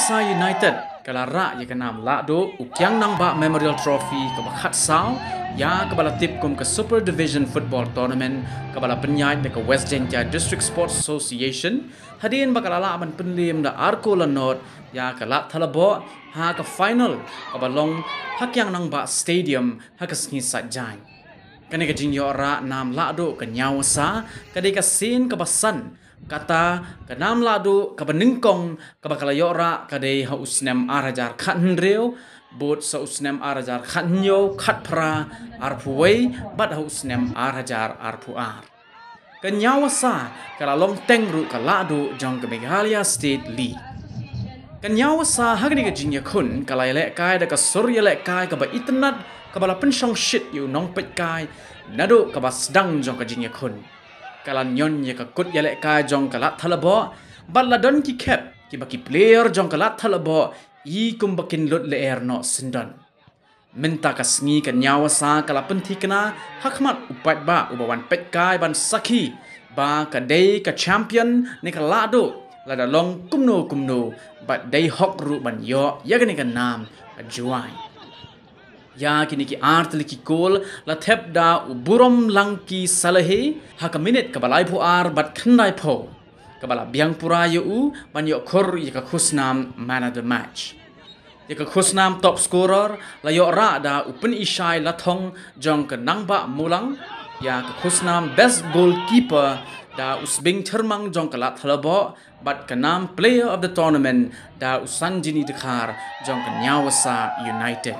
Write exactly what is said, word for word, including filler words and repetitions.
Sa United ka la rah ïa ka nam lahduh u Kiang Nangbah Memorial Trophy kaba khatsaw, ïa kaba la tip kum ka Super Division Football Tournament, kaba la pynïaid da ka West Jaintia District Sports Association, hadien ba ka la lah ban pynliem da ar kol la nod ïa ka Ladthadlaboh ha ka final kaba long ha Kiang Nangbah Stadium ha ka sngi Saitjaiñ. Kane ka jingïoh rah nam lahduh ka Ñiawasa ka dei ka sien kaba san, kata ka nam lahduh kaba nyngkong kaba ka la ïoh rah ka dei ha u snem ar hajar khathynriew, bud sa u snem ar hajar khathynñiew, khatphra, arphew wei, bad ha u snem ar hajar arphew ar. Ka Ñiawasa ka la long teng ruh ka lahduh jong ka Meghalaya State League. Ka Ñiawasa ha kane ka jingïakhun ka la ïalehkai da ka sur ïalehkai kaba itynnad, kaba la pynshongshit ïa u nongpeitkai naduh kaba sdang jong ka jingïakhun. Ka la ñion ïa ka kut ïalehkai jong ka Ladthadlaboh, bad la don ki khep kiba ki player jong ka Ladthadlaboh i kumba kin lut lyer noh syndon. Mynta ka sngi ka Ñiawasa ka la pynthikna ha khmat u paidbah uba wan peitkai ban sakhi ba ka dei ka champion ne ka lahduh, lada long kumno kumno, bad dei hok ruh ban ïoh ïa kane ka nam ka Jowai. Ïa kine ki ar tylli ki kol la thep da u Burom Langki Salahi ha ka minit kaba laiphew ar bad khyndaiphew, kaba la biang pura ïa u ban ïoh khur ïa ka khusnam man of the match. Ïa ka khusnam top scorer la ïoh rah da u Pynishai Lathong jong ka Nangbah Mulang, ïa ka khusnam best goalkeeper da u Sbing Chyrmang jong ka Ladthadlaboh, bad ka nam player of the tournament da u Sanjini Dkhar jong ka Ñiawasa United.